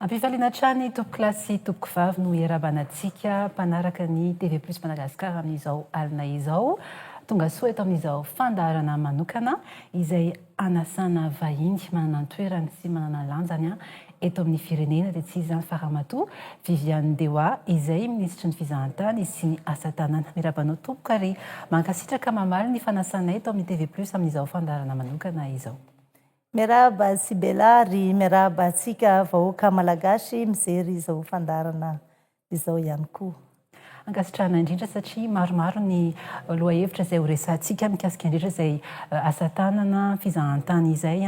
Ampifaliana hatrany tompokolahy sy tompokovavy no iarahabana antsika mpanaraka ny TV Plus Madagascar amin'izao alina izao. Tonga soa eto amin'izao fandaharana manokana izay anasana vahiny manana ny toerany sy manana ny lanjany eto amin'ny firenena dia tsy iza izany fa Ramatoa Viviane Dewa izay minisitry ny fizahantany sy ny asa tanana. Miarahaba anao tompoko ary mankasitraka mamaly ny fanasanay eto amin'ny TV Plus amin'izao fandaharana manokana izao. Miarahaba Sibela ary miarahaba antsika vahoaka Malagasy mijery izao fandaharana izao ihany koa. Ankasitrahana indrindra satria maromaro ny lohahevitra izay ho resahantsika mikasika indrindra izay asa tanana, fizahantany izay.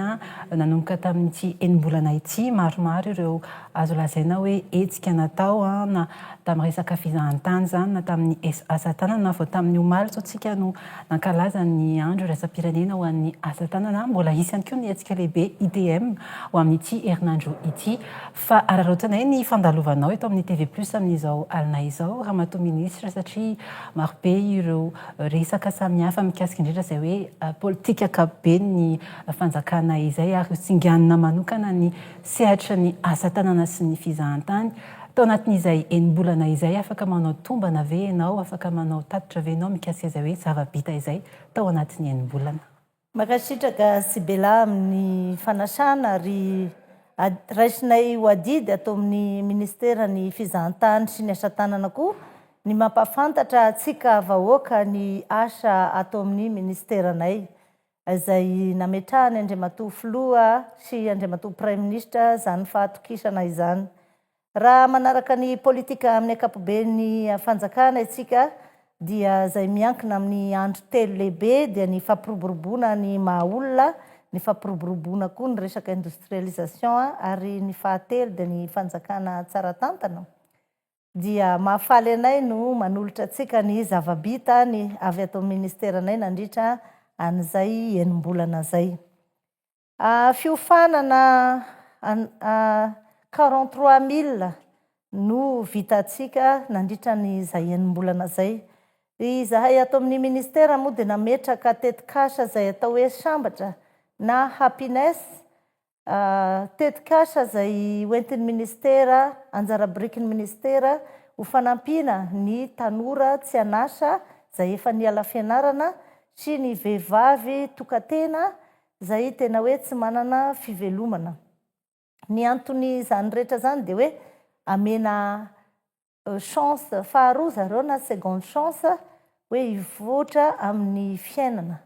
Nanomboka tamin'ity enim-bolana ity, maromaro ireo azo lazaina hoe hetsika natao na tamin'ny resaka fizahantany izany na tamin'ny asa tanana. Vao tamin'ny omaly izao tsika no nankalaza ny andro iraisam-pirenena ho an'ny asa tanana. Mbola hisy ihany koa ny hetsika lehibe ITM ho amin'ity herinandro ity. Fa araraotinay ny fandalovanao eto amin'ny TV Plus amin'izao alina izao Ramatoa Minisitra satria marobe ireo resaka samihafa mikasika indrindra izay hoe politika ankapoben'ny fanjakana izay ary ho singanina manokana ny sehatry ny asa tanana sy ny fizahantany. Tao anatin'izay enim-bolana izay afaka manao tombana ve ianao, afaka manao tatitra ve ianao mikasika izay hoe zava-bita izay tao anatin'ny enim-bolana? Mankasitraka Sibela amin'ny fanasana ary raisinay ho adidy ato amin'ny Ministeran'ny Fizahantany sy ny Asa Tanana koa ny mampahafantatra antsika vahoaka ny asa ato amin'ny Ministeranay izay nametrahan'i Andriamatoa Filoha sy Andriamatoa Praiminisitra izany fahatokisana izany. Raha manaraka ny politika amin'ny ankapoben'ny fanjakana isika dia izay miankina amin'ny andry telo lehibe dia ny fampiroboroboana ny maha olona, ny fampiroboroboana koa ny resaka industrialisation ary ny fahatelo dia ny fanjakana tsara tantana dia mahafaly anay no manolotra antsika ny zava-bita ny avy ato amin'ny ministeranay nandritra an'izay enim-bolana izay. Fiofanana 43 mille no vitantsika nandritra ny izay enim-bolana izay. Izahay ato amin'ny ministera moa dia nametraka tetikasa izay atao hoe Sambatra na Happiness, tetikasa izay hoentin'ny ministera, anjara birikin'ny ministera ho fanampiana ny tanora tsy an'asa izay efa niala fianarana sy ny vehivavy tokan-tena Izay tena hoe tsy manana fivelomana. Ny anton'izany rehetra izany dia hoe amena chance faharoa zareo na seconde chance hoe hivoatra amin'ny fiainana.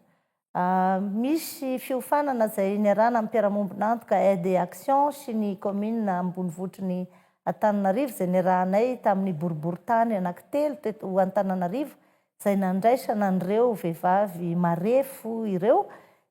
Misy fiofanana izay niarahana amin'ny mpiara-mombon'antoka Aide et Action sy ny commune ambonivohitry ny Antananarivo izay niarahanay tamin'ny boriborintany anankitelo teto Antananarivo izay nandraisana an'ireo vehivavy marefo ireo,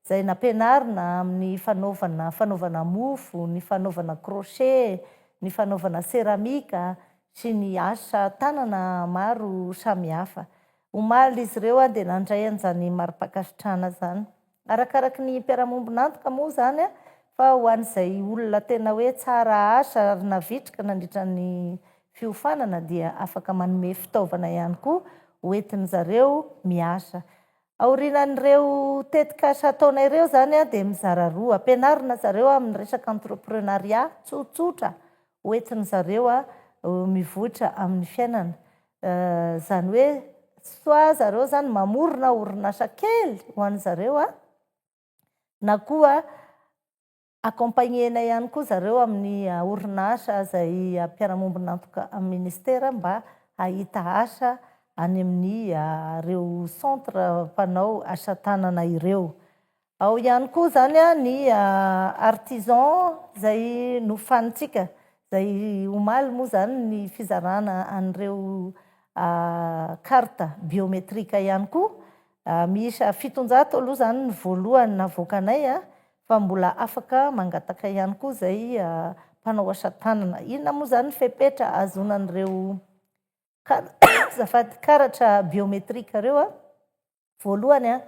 izay nampianarina amin'ny fanaovana fanaovana mofo, ny fanaovana crochet, ny fanaovana céramique sy ny asa tanana maro samihafa. Omaly izy ireo dia nandray an'izany mari-pankasitrahana izany. Arakaraky ny mpiara-mombon'antoka moa izany fa ho an'izay olona tena hoe tsara asa ary navitrika nandritra ny fiofanana dia afaka manome fitaovana ihany koa hoentin zareo miasa. Aorianan'ireo tetikasa ataonay ireo izany dia mizara roa, ampianarina zareo amin'ny resaka entreprenariat tsotsotra hoentin zareo mivoitra amin'ny fiainana. Izany hoe soit zareo izany mamorona orinasa kely ho an'zareo na koa accompagner-na ihany koa zareo amin'ny orinasa izay mpiara-mombon'antoka amin'ny ministera mba hahita asa any amin'ny ireo centre mpanao asa tanana ireo. Ao ihany koa izany ny artisan izay nofanintsika, izay omaly moa izany ny fizarana an'ireo carte biométrique ihany koa. Miisa 700 aloha izany ny voalohany navoakanay fa mbola afaka mangataka ihany koa izay mpanao asa tanana. Inona moa izany ny fepetra ahazoana an'ireo azafady karatra biométrique ireo? Voalohany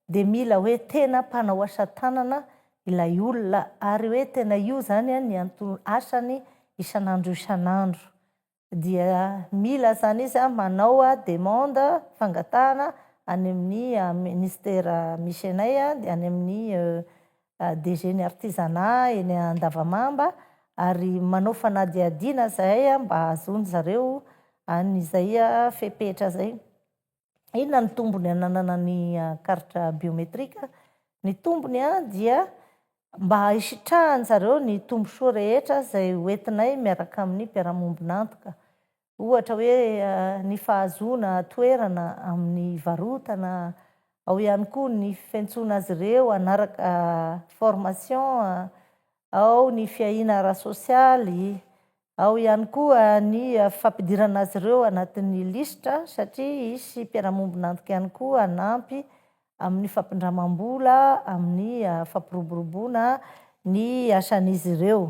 dia mila hoe tena mpanao asa tanana ilay olona ary hoe tena io izany ny anton asany isan'andro isan'andro. Dia mila izany izy manao demande, fangatahana any amin'ny ministera misy anay, dia any amin'ny DG ny artisanat eny Andavamamba. ary manao fanadihadiana izahay mba hahazoan-dry zareo an'izay fepetra izay. Inona ny tombony ananana ny carte biométrique? Ny tombony dia mba hisitrahan-dry zareo ny tombosoa rehetra izay hoentinay miaraka amin'ny mpiara-mombon'antoka. Ohatra hoe ny fahazoana toerana amin'ny varotana, ao ihany koa ny fiantsoana azy ireo hanaraka formation, ao ny fiahiana ara-sosialy, ao ihany koa ny fampidirana azy ireo anatin'ny lisitra satria hisy mpiara-mombon'antoka ihany koa hanampy amin'ny fampindramam-bola, amin'ny fampiroboroboana ny asan'izy ireo.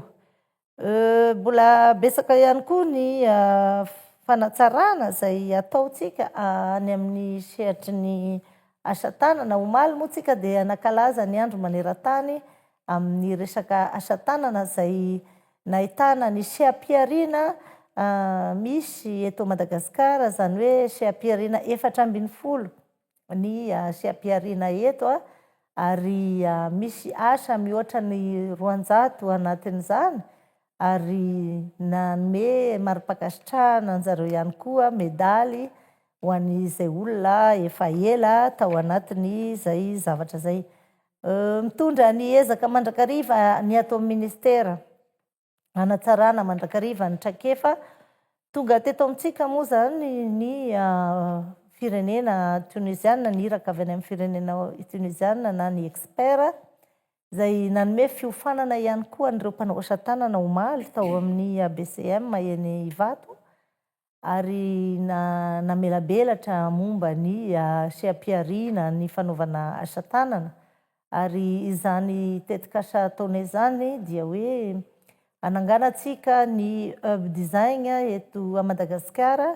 Mbola betsaka ihany koa ny fanatsarana izay ataontsika any amin'ny sehatry ny asa tanana. Omaly moa tsika dia nankalaza ny andro maneran-tany amin'ny resaka asa tanana izay nahitana ny seha-pihariana misy eto Madagasikara, izany hoe seha-pihariana 14. ny seha-pihariana eto ary misy asa mihoatra ny 200 anatin'izany ary nanome mari-pankasitrahana anjareo ihany koa medaly ho an'izay olona efa ela tao anatin'izay zavatra izay. Mitondra ny ezaka mandrakariva ny ato amin'ny ministera. hanatsarana mandrakariva ny traikefa. Tonga teto amintsika moa izany ny firenena toniziana, ny iraka avy any amin'ny firenena toniziana na ny expert izay nanome fiofanana ihany koa an'ireo mpanao asa tanana omaly tao amin'ny ABCM eny Ivato. ary namelabelatra momba ny seha-pihariana ny fanaovana asa tanana, ary izany tetikasa ataonay izany dia hoe hananganantsika ny hub design eto Madagasikara,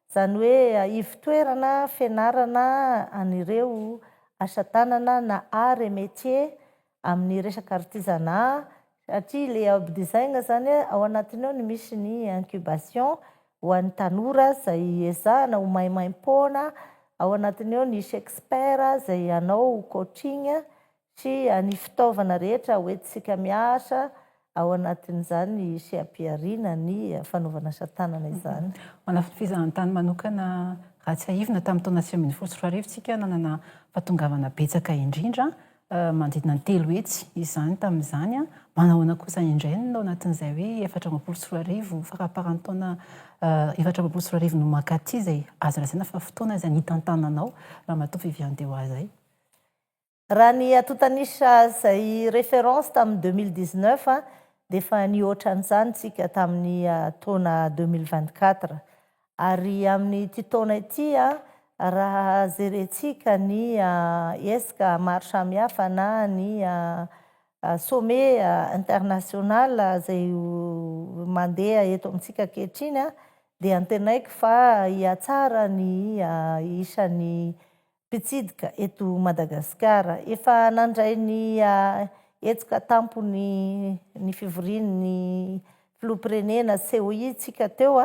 izany hoe ivotoerana fianarana an'ireo asa tanana na art et métier amin'ny resaka artisanat satria ilay hub design zany ao anatiny ao no misy ny incubation ho an'ny tanora izay ezahana ho maimaimpoana, ao anatiny ao nisy expert izay hanao coaching sy ny fitaovana rehetra hoentintsika miasa ao anatin'izany seha-pihariana ny fanaovana asa tanana izany. Manafy ny fizahantany manokana raha tsiahivina tamin'ny taona 2019 isika nanana fahatongavana betsaka indrindra Manodidina ny 300 izany tamin'izany. Manahoana kosa indray ny ao anatin'izay hoe 2024, faramparan'ny taona 2024 no mankaty izay azo lazaina fa fotoana izay nitantananao Ramatoa Viviane Dewa izay? Raha ny antontan'isa izay référence tamin'ny 2019 dia efa nihoatra an'izany isika tamin'ny taona 2024. Ary amin'ity taona ity, raha jerentsika ny hetsika maro samihafa na ny sommet international izay mandeha eto amintsika ankehitriny dia antenaiko fa hihatsara ny isan'ny Mpitsidika eto Madagasikara. Efa nandray ny hetsika tampony ny fivorian'ny filoham-pirenena COI tsika teo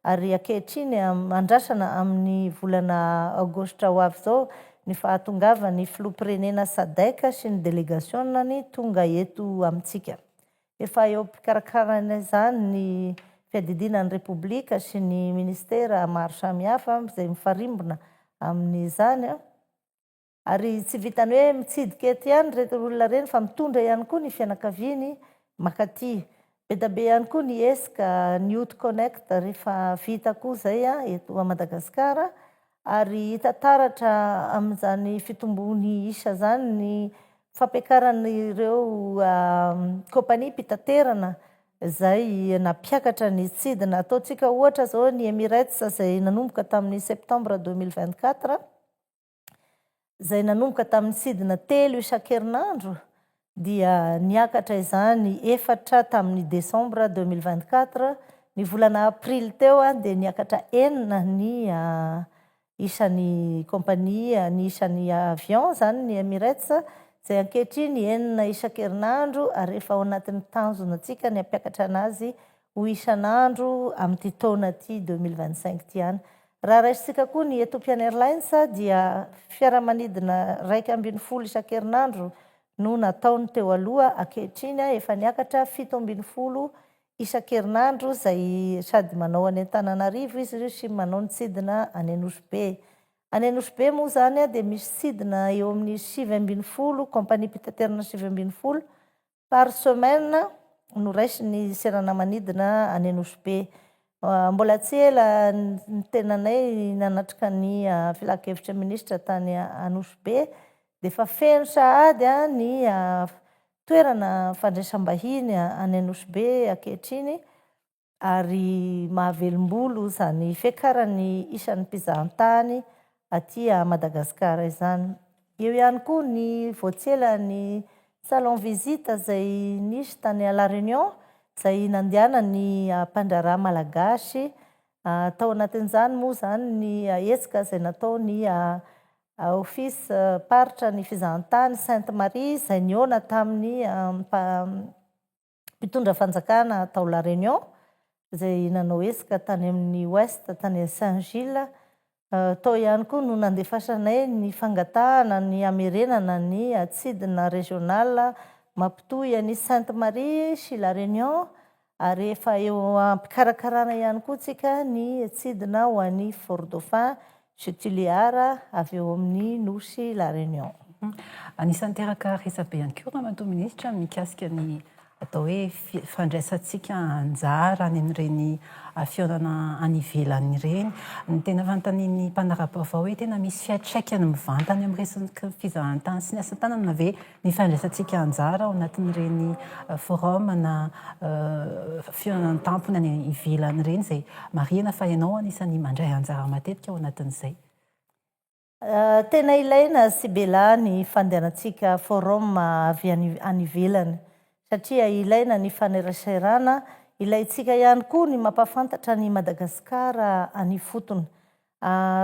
ary ankehitriny andrasana amin'ny volana aogositra ho avy izao ny fahatongavan'ny filoham-pirenena Sadec sy ny delegasionany tonga eto amintsika. Efa eo am-pikarakarana izany ny fiadidiana ny Repoblika sy ny minisitera maro samihafa izay mifarimbona amin'izany. Ary tsy vitan'ny hoe mitsidika eto ihany ireto olona ireny fa mitondra ihany koa ny fianakaviany mankaty. Be dia be ihany koa ny hesika, ny Youth Connect rehefa vita koa izay eto Madagasikara. Ary hita taratra amin'izany fitombon'ny isa izany ny fampiakaran'ireo kaompaniam-pitaterana izay nampiakatra ny tsidina. Ataontsika ohatra izao ny Emirates izay nanomboka tamin'ny septembre 2024, izay nanomboka tamin'ny sidina telo isan-kerinandro dia niakatra izany efatra tamin'ny desambra 2024, ny volana aprily teo dia niakatra enina ny isan'ny compagnie, ny isan'ny avion izany ny Emirates izay ankehitriny enina isan-kerinandro ary efa ao anatin'ny tanjona antsika ny hampiakatra anazy ho isan'andro amin'ity taona ity 2025 ity ihany. Raha raisintsika koa ny Ethiopian Airlines dia fiaramanidina 11 isan-kerinandro no nataony teo aloha, ankehitriny efa niakatra 17 isan-kerinandro izay sady manao any Antananarivo izy io sy manao ny tsidina any Nosy Be. Any Nosy Be moa izany dia misy tsidina eo amin'ny 19, kompaniam-pitaterana 19 par semaine no raisin'ny serana-manidina any Nosy Be. Mbola tsy ela ny tenanay nanatrika ny filankevitry ny minisitra tany Nosy Be dia efa feno sahady ny toerana fandraisam-bahiny any Nosy Be ankehitriny ary mahavelom-bolo izany fiakaran'ny isan'ny mpizahantany aty Madagasikara izany. Eo ihany koa ny vao tsy ela ny salon visite izay nisy tany La Réunion izay nandehanan'ny mpandraharaha malagasy. Tao anatin'izany moa izany ny hetsika izay nataon'ny Office paritra ny fizahantany Sainte Marie izay nihaona tamin'ny mpitondra fanjakana tao La Réunion izay nanao hetsika tany amin'ny Ouest tany Saint Gilles. Tao ihany koa no nandefasanay ny fangatahana ny hamerenana ny tsidina régional mampitohy an'i Sainte Marie sy La Réunion ary efa eo am-pikarakarana ihany koa tsika ny tsidina ho an'i Fort Dauphin sy Tuléar avy eo amin'ny nosy La Réunion. Anisan'ny niteraka resabe ihany koa Ramatoa Minisitra mikasika ny atao hoe fandraisantsika anjara any amin'ireny fihaonana any ivelany ireny. Ny tena fanontanian'ny mpanara-baovao hoe tena misy fiantraikany mivantana eo amin'ny resaka fizahantany sy ny asa tanana ve ny fandraisantsika anjara ao anatin'ireny forum na fihaonana an-tampony any ivelany ireny izay marihina fa ianao anisan'ny mandray anjara matetika ao anatin'izay. Tena ilaina Sibela ny fandehanantsika forum avy any ivelany satria ilaina ny faneraserana, ilaintsika ihany koa ny mampahafantatra an'i Madagasikara any ifotony.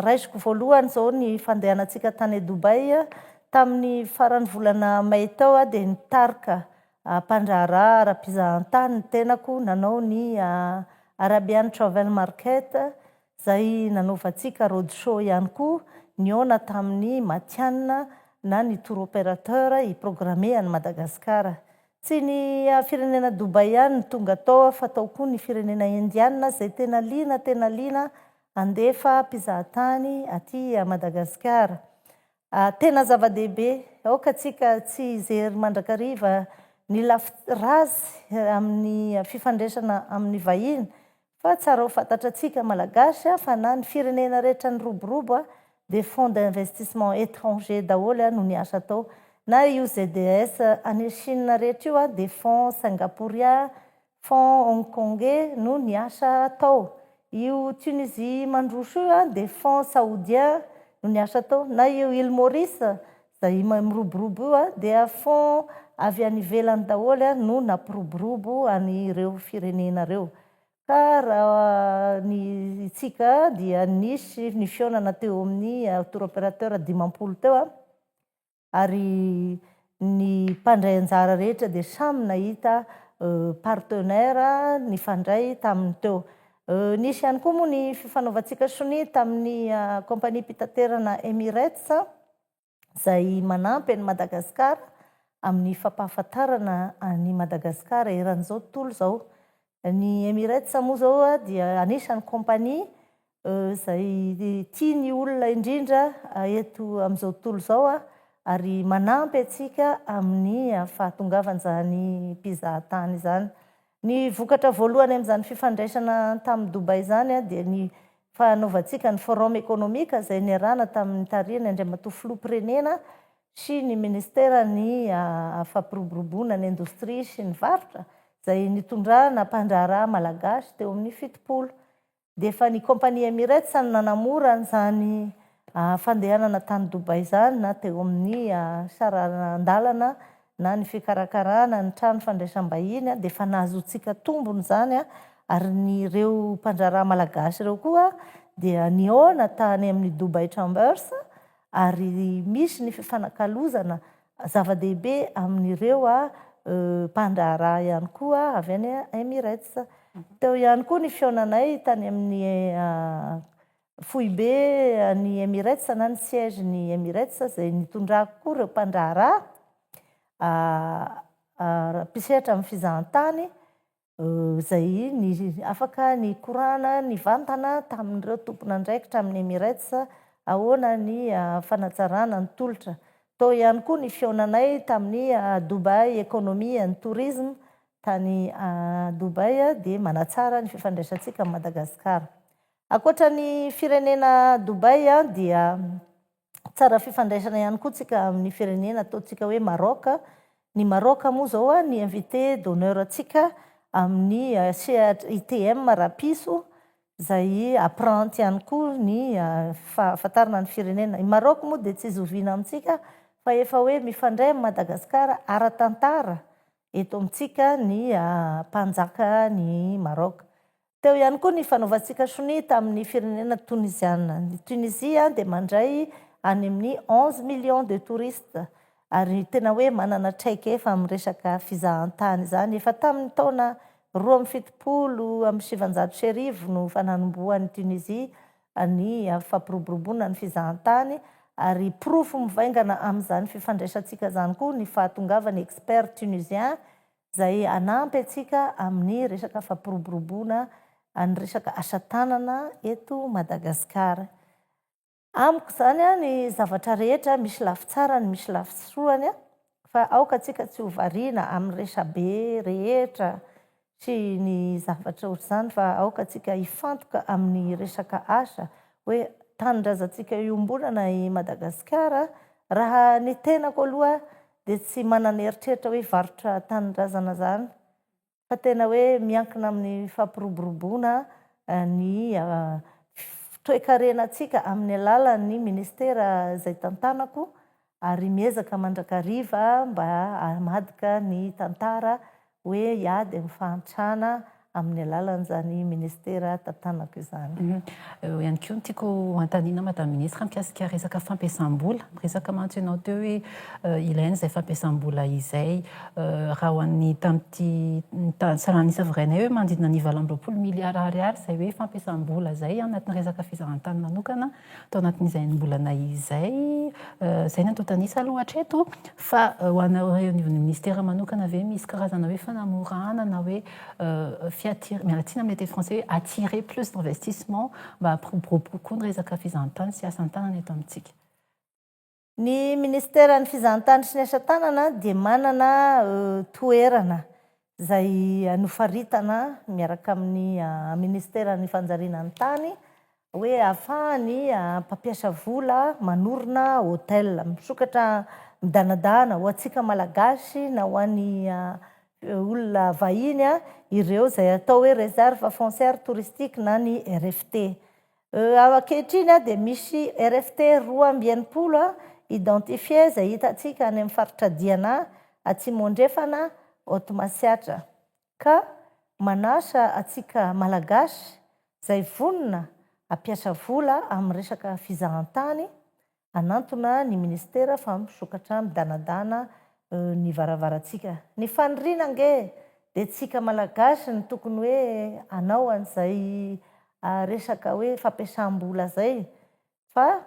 Raisiko voalohany izao ny fandehanantsika tany Dubaï tamin'ny faran'ny volana mai tao aho dia nitarika mpandraharaha ara-pizahantany ny tenako nanao ny Arabian Travel Market izay nanaovantsika road show ihany koa nihaona tamin'ny matihanina na ny tour opérateur hi-programmer an'i Madagasikara. Tsy ny firenena Dubaï ihany no tonga tao fa tao koa ny firenena Indiana izay tena liana tena liana handefa mpizahatany aty Madagasikara. Tena zava-dehibe, aoka tsika tsy hijery mandrakariva ny lafy ratsy amin'ny fifandraisana amin'ny vahiny fa tsara ho fantatratsika Malagasy fa na ny firenena rehetra niroborobo dia fonds d'investissement étranger daholo no niasa tao. Na io ZDS any Chine rehetra io dia fonds singapourien, fonds hongkongais no niasa tao. Io Tunisie mandroso io dia fonds saoudien no niasa tao. Na io Île Maurice izay miroborobo io dia fonds avy any ivelany daholo no nampiroborobo an'ireo firenena ireo. Ka raha ny itsika dia nisy ny fihaonana teo amin'ny tour opérateur 50 teo ary ny mpandray anjara rehetra dia samy nahita partenaire nifandray taminy teo. Nisy ihany koa moa ny fifanaovantsika sonia tamin'ny compagnie mpitaterana Emirates izay manampy an'i Madagasikara amin'ny fampahafantarana an'i Madagasikara eran'izao tontolo izao. Ny Emirates moa izao dia anisan'ny compagnie izay tian'ny olona indrindra eto amin'izao tontolo izao ary manampy antsika amin'ny fahatongavan'izany mpizahatany izany. Ny vokatra voalohany amin'izany fifandraisana tamin'i Dubaï izany dia ny fanaovantsika ny forum économique izay niarahana tamin'ny tarihan'ny Andriamatoa Filoham-pirenena sy ny Ministeran'ny fampiroboroboana ny indostria sy ny varotra izay nitondrana mpandraharaha malagasy teo amin'ny 70. Dia efa ny compagnie Emirates no nanamora an'izany fandehanana tany Dubaï izany na teo amin'ny saran-dalana na ny fikarakarana ny trano fandraisam-bahiny dia efa nahazoantsika tombony izany ary ny ireo mpandraharaha malagasy ireo koa dia nihaona tany amin'ny Dubaï Chambers ary misy ny fifanakalozana zava-dehibe amin'ireo mpandraharaha ihany koa avy any Emirates. Teo ihany koa ny fihaonanay tany amin'ny foibe ny Emirates na ny siège ny Emirates izay nitondrako koa ireo mpandraharaha mpisehatra amin'ny fizahantany. Izay ny afaka nikorana nivantana tamin'ireo tompon'andraikitra amin'ny Emirates ahoana ny fanatsarana ny tolotra. Tao ihany koa ny fihaonanay tamin'ny Dubai Economy and Tourism tany Dubai dia manatsara ny fifandraisantsika amin'i Madagasikara. Ankoatra ny firenena Dubai dia tsara fifandraisana ihany koa tsika amin'ny firenena ataontsika hoe Maroc. Ny Maroc moa izao ny invité d'honneur antsika amin'ny sehatra ITM rahapiso izay apprenti ihany koa ny fahafantarana ny firenena. I Maroc moa dia tsy zoviana amintsika fa efa hoe mifandray amin'i Madagasikara ara-tantara eto amintsika ny mpanjaka ny Maroc. Teo ihany koa ny fanaovantsika sonia tamin'ny firenena Toniziana. Ny Tunisie dia mandray any amin'ny 11 millions de touristes ary tena hoe manana traikefa amin'ny resaka fizahantany izany. Efa tamin'ny taona 1972 no efa nanombohan'i Tunisie ny fampiroboroboana ny fizahantany ary porofo mivaingana amin'izany fifandraisantsika izany koa ny fahatongavan'ny experts tunisiens izay hanampy antsika amin'ny resaka fampiroboroboana ny resaka asa tanana eto Madagasikara. Amiko izany ny zavatra rehetra misy lafy tsarany misy lafy soany fa aoka antsika tsy ho variana amin'ny resabe rehetra sy ny zavatra ohatr'izany fa aoka antsika hifantoka amin'ny resaka asa hoe tanindrazantsika iombonana i Madagasikara. Raha ny tenako aloha dia tsy manana eritreritra hoe hivarotra tanindrazana zany fa tena hoe miankina amin'ny fampiroboroboana ny toekarenantsika amin'ny alalan'ny ministera izay tantanako ary miezaka mandrakariva mba hamadika ny tantara hoe hiady amin'ny fahantrana amin'ny alalan'izany ministera tantanako izany. Eo ihany koa ny tiako hanontaniana Madame Ministre mikasika resaka fampiasam-bola. Miresaka mantsy ianao teo hoe ilaina izay fampiasam-bola izay. Raha ho an'ny tamin'ity salan'isa voarainay hoe manodidina ny 28 miliara ariary izay hoe fampiasam-bola izay anatin'ny resaka fizahantany manokana tao anatin'izay enim-bolana izay. Izay ny antontan'isa aloha hatreto. Fa ho anareo eo anivon'ny minisitera manokana ve misy karazana hoe fanamorana na hoe fiattir-, miala tsiny amin'ilay teny français hoe attirer plus d'investissement mba hampiroborobo kokoa ny resaka fizahantany sy asan-tanana eto amintsika? Ny minisiteran'ny fizahantany sy ny asa tanana dia manana toerana izay nofaritana miaraka amin'ny minisiteran'ny fanjariana ny tany hoe ahafahan'ny mpampiasa vola manorina hotel. Misokatra midanadana ho antsika Malagasy na ho an'ny olona vahiny ireo izay atao hoe réserve foncière touristique na ny RFT. Ankehitriny dia misy RFT 62 identifié izay hitantsika any amin'ny faritra Diana, Atsimo Andrefana, Haute Matsiatra. Ka manasa antsika Malagasy izay vonona hampiasa vola amin'ny resaka fizahantany hanantona ny ministera fa misokatra midanadana ny varavarantsika. Ny faniriana ange dia tsika Malagasy no tokony hoe hanao an'izay resaka hoe fampiasam-bola zay fa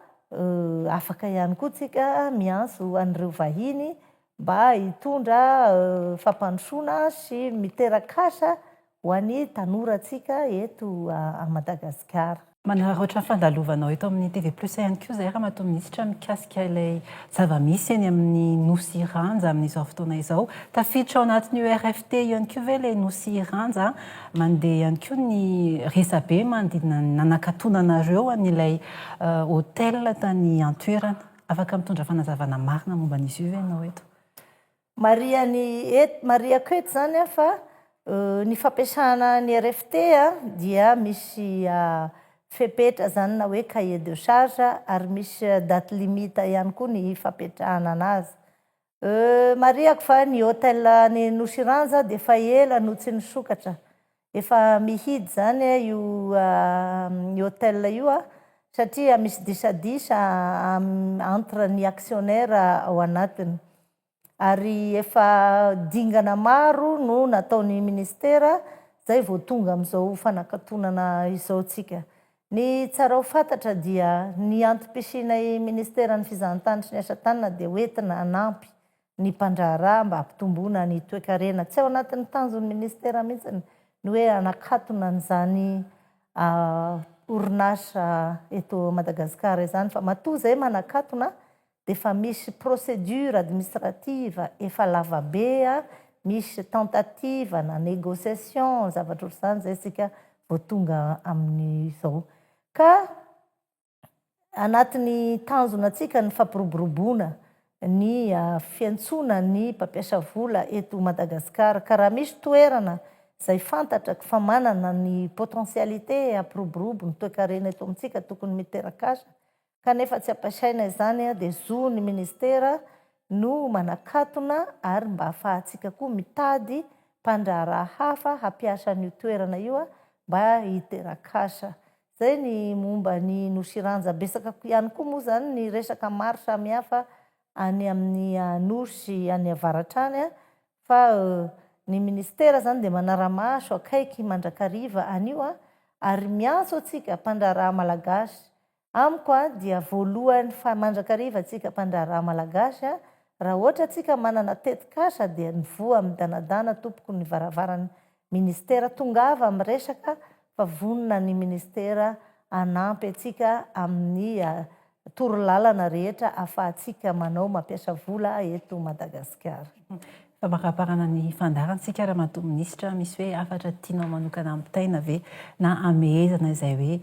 afaka ihany koa tsika miantso an'ireo vahiny mba hitondra fampandrosoana sy miteraka asa ho an'ny tanorantsika eto à Madagasikara. Manararaotra ny fandalovanao eto amin'ny TV Plus ihany koa izay Ramatoa Minisitra mikasika ilay zava-misy eny amin'ny Nosy Iranja amin'izao fotoana izao. Tafiditra ao anatin'io RFT io ihany koa ve ilay Nosy Iranja? Mandeha ihany koa ny resabe manodidina ny nanakatonanareo an'ilay hotel tany an-toerana. Afaka mitondra fanazavana marina momba an'izy io ve ianao eto? Marihany eto, marihako eto izany an fa ny fampiasana ny RFT dia misy fepetra izany na hoe cahier de charge ary misy date limite ihany koa ny fametrahana anazy. Marihako fa ny hotel any Nosy Iranja dia efa ela no tsy nisokatra, efa mihidy izany io hotel io satria misy disadisa entre ny actionnaire ao anatiny. Ary efa dingana maro no nataon'ny ministera zay vao tonga amin'izao fanakatonana izao tsika. Ny tsara ho fantatra dia ny antom-pisianay ministeran'ny fizahantany sy ny asa tanana dia hoentina hanampy ny mpandraharaha mba hampitomboana ny toekarena. Tsy ao anatin'ny tanjon'ny ministera mihitsy ny hoe hanakatona an'izany orinasa eto Madagasikara izany fa matoa izay manakatona dia efa misy procédure administrative efa lava be, misy tentative na négociation, zavatra ohatr'izany izay isika vao tonga amin'izao. Ka anatin'ny tanjona antsika ny fampiroboroboana ny fiantsoana ny mpampiasa vola eto Madagasikara ka raha misy toerana izay fantatra fa manana ny potentialité hampiroborobo ny toekarena eto amintsika tokony miteraka asa kanefa tsy ampiasaina izany dia zo ny ministera no manakatona ary mba ahafahantsika koa mitady mpandraharaha hafa hampiasa an'io toerana io mba hiteraka asa. Zay ny momba ny Nosy Iranja. Betsaka ihany koa moa zany ny resaka maro samihafa any amin'ny Nosy any avaratra any fa ny ministera zany dia manara-maso akaiky mandrakariva an'io ary miantso antsika mpandraharaha malagasy Amiko dia voalohany fa mandrakariva tsika mpandraharaha malagasy a, raha ohatra tsika manana tetikasa dia mivoha midanadana tompoko ny varavaran'ny ministera, tongava miresaka fa vonona ny ministera hanampy antsika amin'ny torolalana rehetra afahantsika manao mampiasa vola eto Madagasikara. Famaraparana ny fandaharantsika Ramatoa Minisitra, misy hoe hafatra tianao manokana ampitaina ve na hamehezana izay hoe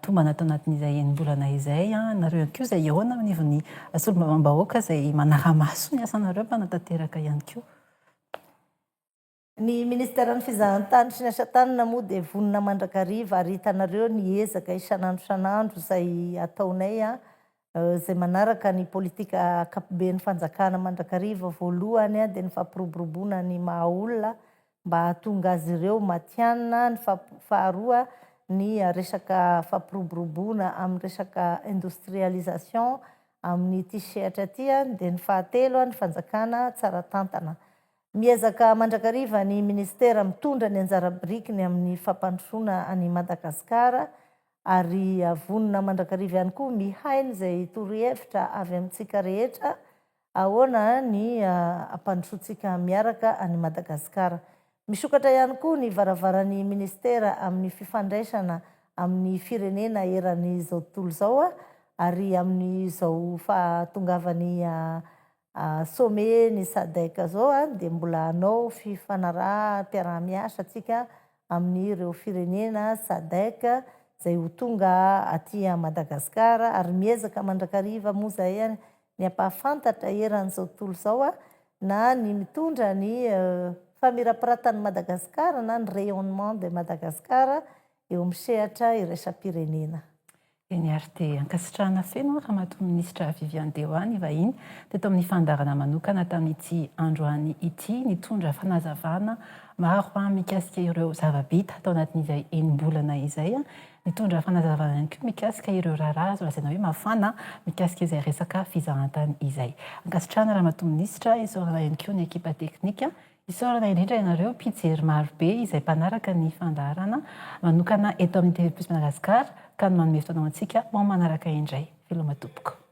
tombana ato anatin'izay enim-bolana izay, nareo ihany koa izay hihaona anivon'ny solombavambahoaka izay manara-maso ny asanareo mpanatanteraka ihany koa. Ny Ministeran'ny Fizahantany sy ny Asa Tanana moa dia vonona mandrakariva ary hitanareo ny ezaka isan'andro isan'andro izay ataonay izay manaraka ny politika ankapoben'ny fanjakana mandrakariva, voalohany dia ny fampiroboroboana ny maha olona mba hahatonga azy ireo matihanina, ny faharoa ny resaka fampiroboroboana amin'ny resaka industrialisation amin'ity sehatra ity dia ny fahatelo ny fanjakana tsara tantana. Miezaka mandrakariva ny minisitera mitondra ny anjara birikiny amin'ny fampandrosoana an'i Madagasikara ary vonona mandrakariva ihany koa mihaino izay torohevitra avy amintsika rehetra ahoana ny hampandrosoantsika miaraka an'i Madagasikara. Misokatra ihany koa ny varavaran'ny Ministera amin'ny fifandraisana amin'ny firenena eran'izao tontolo izao ary amin'izao fahatongavan'ny Sommet ny Sadec zao dia mbola hanao fifanaraham-piaraha-miasa tsika amin'ireo firenena Sadec izay ho tonga aty Madagascar ary miezaka mandrakariva moa zahay ny hampahafantatra eran'izao tontolo izao na ny mitondra ny famirapiratan'i Madagascar na ny rayonnement de Madagascar eo amin'ny sehatra iraisam-pirenena. Eny ary dia ankasitrahana feno Ramatoa Minisitra Viviane Dewa ny vahiny teto amin'ny fandaharana manokana tamin'ity androany ity nitondra fanazavana maro mikasika ireo zava-bita tao anatin'izay enim-bolana izay, nitondra fanazavana ihany koa mikasika ireo raharaha azo lazaina hoe mafana mikasika izay resaka fizahantany izay. Ankasitrahana Ramatoa Minisitra, isaorana ihany koa ny ekipa teknika Isaorana indrindra ianareo mpijery maro be izay mpanaraka ny fandaharana manokana eto amin'ny TV Plus Madagascar ka no manome fotoana ho antsika ho amin'ny manaraka indray. Veloma tompoko.